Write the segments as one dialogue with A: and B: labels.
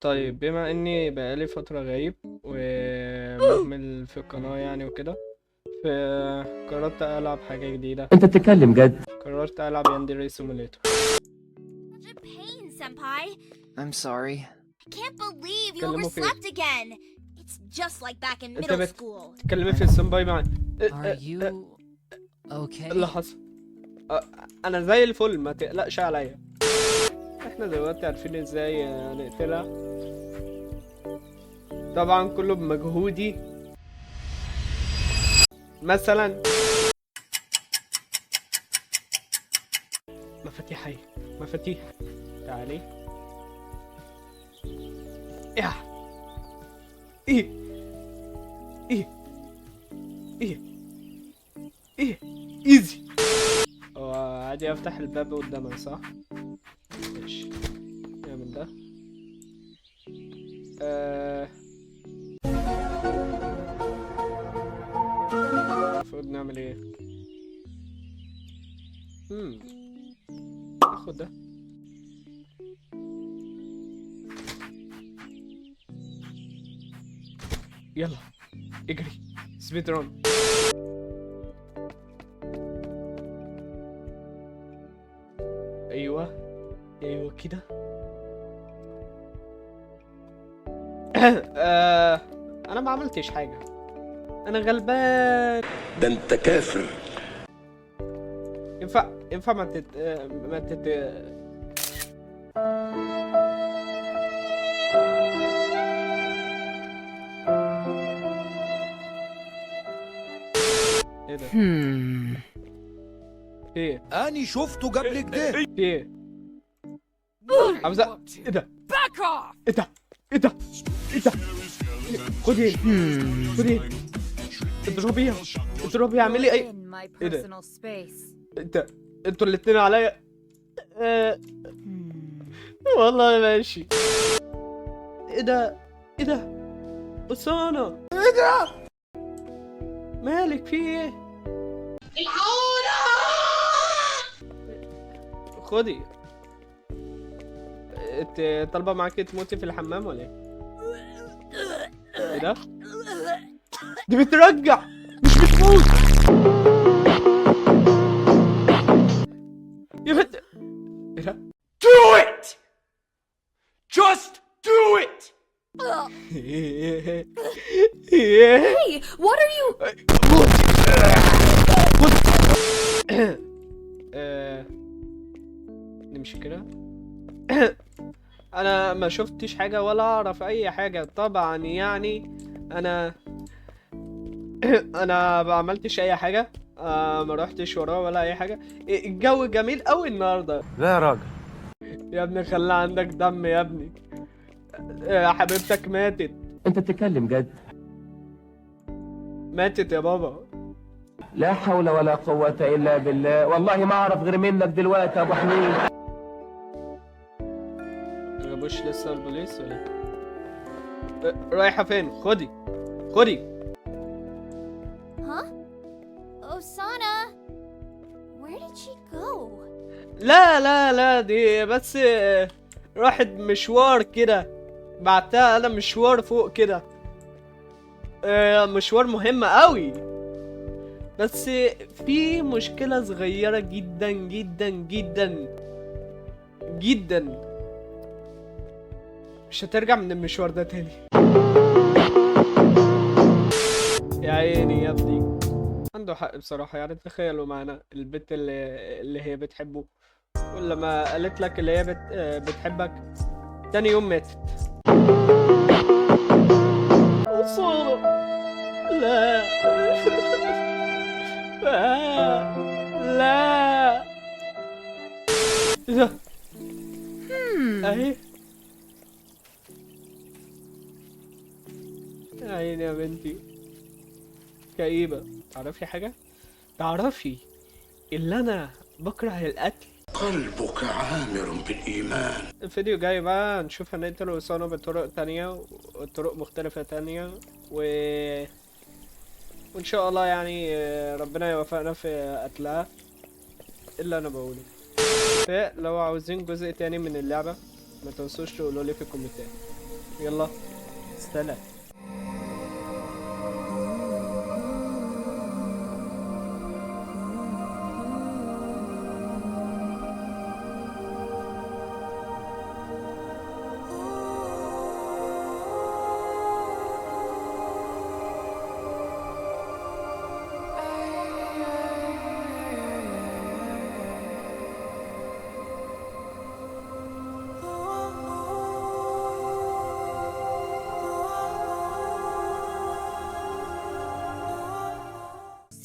A: طيب بما اني بقالي فترة غايب ومهمل في القناة يعني وكده، فقررت العب حاجة جديدة.
B: انت بتتكلم جد؟
A: قررت العب Yandere Simulator.
C: Such a pain, Senpai.
D: I'm sorry.
C: I can't believe you
A: كلموا فيه.
C: overslept again. It's just like back in
A: انت
C: middle school.
A: بتتكلمي في السنباي معي.
D: Are you okay?
A: اللي حصل؟ انا زي الفل، ما تقلقش عليا. احنا دلوقتي عارفين ازاي نقتلها، طبعا كله بمجهودي. مثلا مفاتيح، اهي مفاتيح، تعالي. ايه ايه ايه ايه ايه easy. هو عادي افتح الباب قدامها صح؟ ماشي نعمل ده. المفروض نعمل ايه؟ اخد ده. يلا اجري speed run. ايوه ايوه كده. انا ما عملتش حاجه، انا غلبان.
E: ده انت كافر.
A: ينفع ما تت ما تت ايه ده؟ ايه؟
E: اني شفته قبل كده.
A: في ايه؟ عاوزة ايه ده؟ ايه ده؟ ايه ده؟ ايه ده؟ خدي خدي، اضربيها اضربيها، اعملي اي ايه ده؟ انت انتوا الاتنين عليا. والله ماشي. ايه ده؟ ايه ده؟ أسانة ايه ده؟ مالك في ايه؟ الحقونا! خدي. انت طالبة معاكي تموتي في الحمام ولا ايه؟ ايه ده؟ دي بترجع مش بتموت يا بنت. ايه ده؟
E: Do it! Just do it!
A: Hey,
C: what are you?
A: موت موت. نمشي كده. انا ما شفتش حاجة ولا اعرف اي حاجة طبعا، يعني انا ما عملتش اي حاجة، ما روحتش وراه ولا اي حاجة. الجو جميل قوي النهاردة.
B: لا يا راجل
A: يا ابني خلي عندك دم يا ابني. حبيبتك ماتت.
B: انت بتتكلم جد؟
A: ماتت يا بابا.
B: لا حول ولا قوة إلا بالله، والله ما أعرف غير منك دلوقتي يا أبو حميد.
A: ما جابوش لسه البوليس ولا ايه؟ رايحة فين؟ خدي خدي.
C: Huh? Osana? Where did she go?
A: لا لا لا، دي بس راحت مشوار كده، بعتها انا مشوار فوق كده، مشوار مهم قوي. بس في مشكلة صغيرة جدا جدا جدا جدا، مش هترجع من المشوار ده تاني. يا عيني يا ابني، عنده حق بصراحة. يعني تخيلوا معنا البت اللي هي بتحبه، ولما قالت لك اللي هي بتحبك تاني يوم ماتت. أسانة لا لا لا. ايه ده؟ اهي يا عيني يا بنتي، كئيبة. تعرفي حاجة؟ تعرفي اللي أنا بكره القتل؟
E: قلبك عامر بالإيمان.
A: الفيديو جاي بقى نشوف هنقتل أسانة بطرق تانية وطرق مختلفة تانية، وإن شاء الله يعني ربنا يوفقنا في قتلها. اللي أنا بقوله، فلو عاوزين جزء تاني من اللعبة ما تنسوش تقولوا لي في الكومنتات. يلا سلام.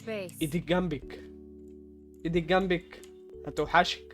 C: Space.
A: ايدك جنبك، ايدك جنبك، هتوحشك.